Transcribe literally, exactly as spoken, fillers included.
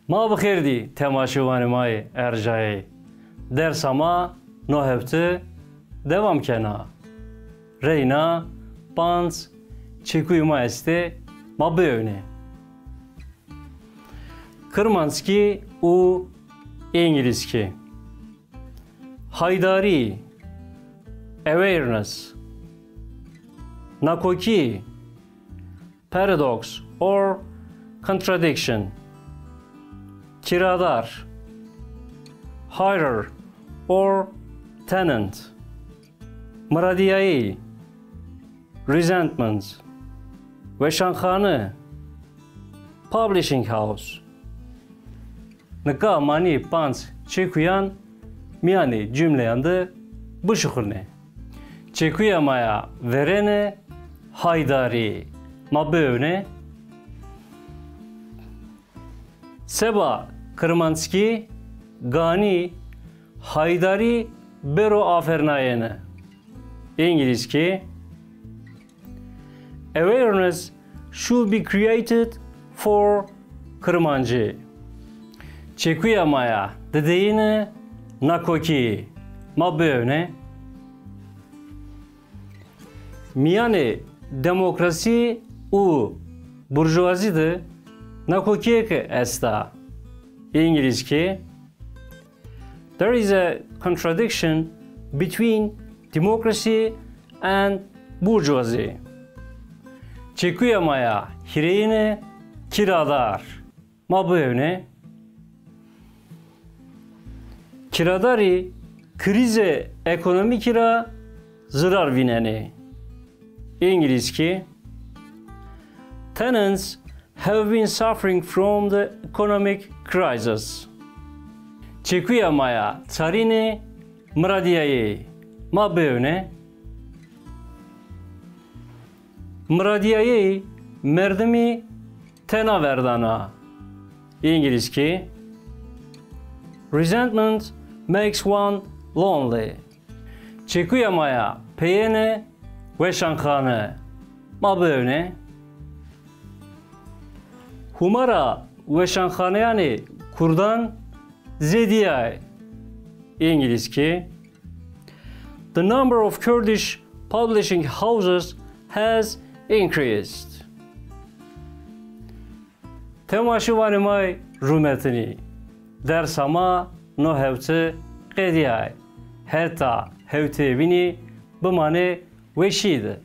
Ma bi xêr dî temaşevanê ma yê erjayeyî. Dersa ma no hefte dewam kena. Reyna panc çekuyê ma estê, ma biewne. Kirmanckî û îngilîzkî. Haydarî, awareness. Nakokî, paradox or contradiction. Kîradar, hirer or tenant. Miradîyayî, resentment. Weşanxane, publishing house. Nika ma nî panc çekuyan mîyanê cumleyan de bişuxulnê. Çekuya ma ya verêne, haydarî. Ma biewne. Seba kirmanckî ganî haydarî bêro afernayene. Îngilîzkî. Awareness should be created for Kirmancî. Çekuya ma ya dideyîne, nakokî. Ma biewne. Mîyanê demokrasî û burjuwazî de nakokîyêke esta. Îngilîzkî. There is a contradiction between democracy and bourgeoisie. Çekuya ma ya hîrêyine, kîradar. Ma biewne. Kîradarî krîzê ekonomîkî ra zirar vînenê. Îngilîzkî. Tenants have been suffering from the economic crisis. Çekuya ma ya çarîne, miradîyayeyî. Ma biewne. Miradîyayeyî merdimî tena verdana. Îngilîzkî. Resentment makes one lonely. Çekuya ma ya peyêne, weşanxane. Ma biewne. Hûmara weşanxaneyanê kurdan zêdîyay. Îngilîzkî. The number of Kurdish publishing houses has increased. Temaşevanê ma yê rûmetinî, dersa ma no hewte qedîyay. Heta hewteyê bînî bimanê weşî de.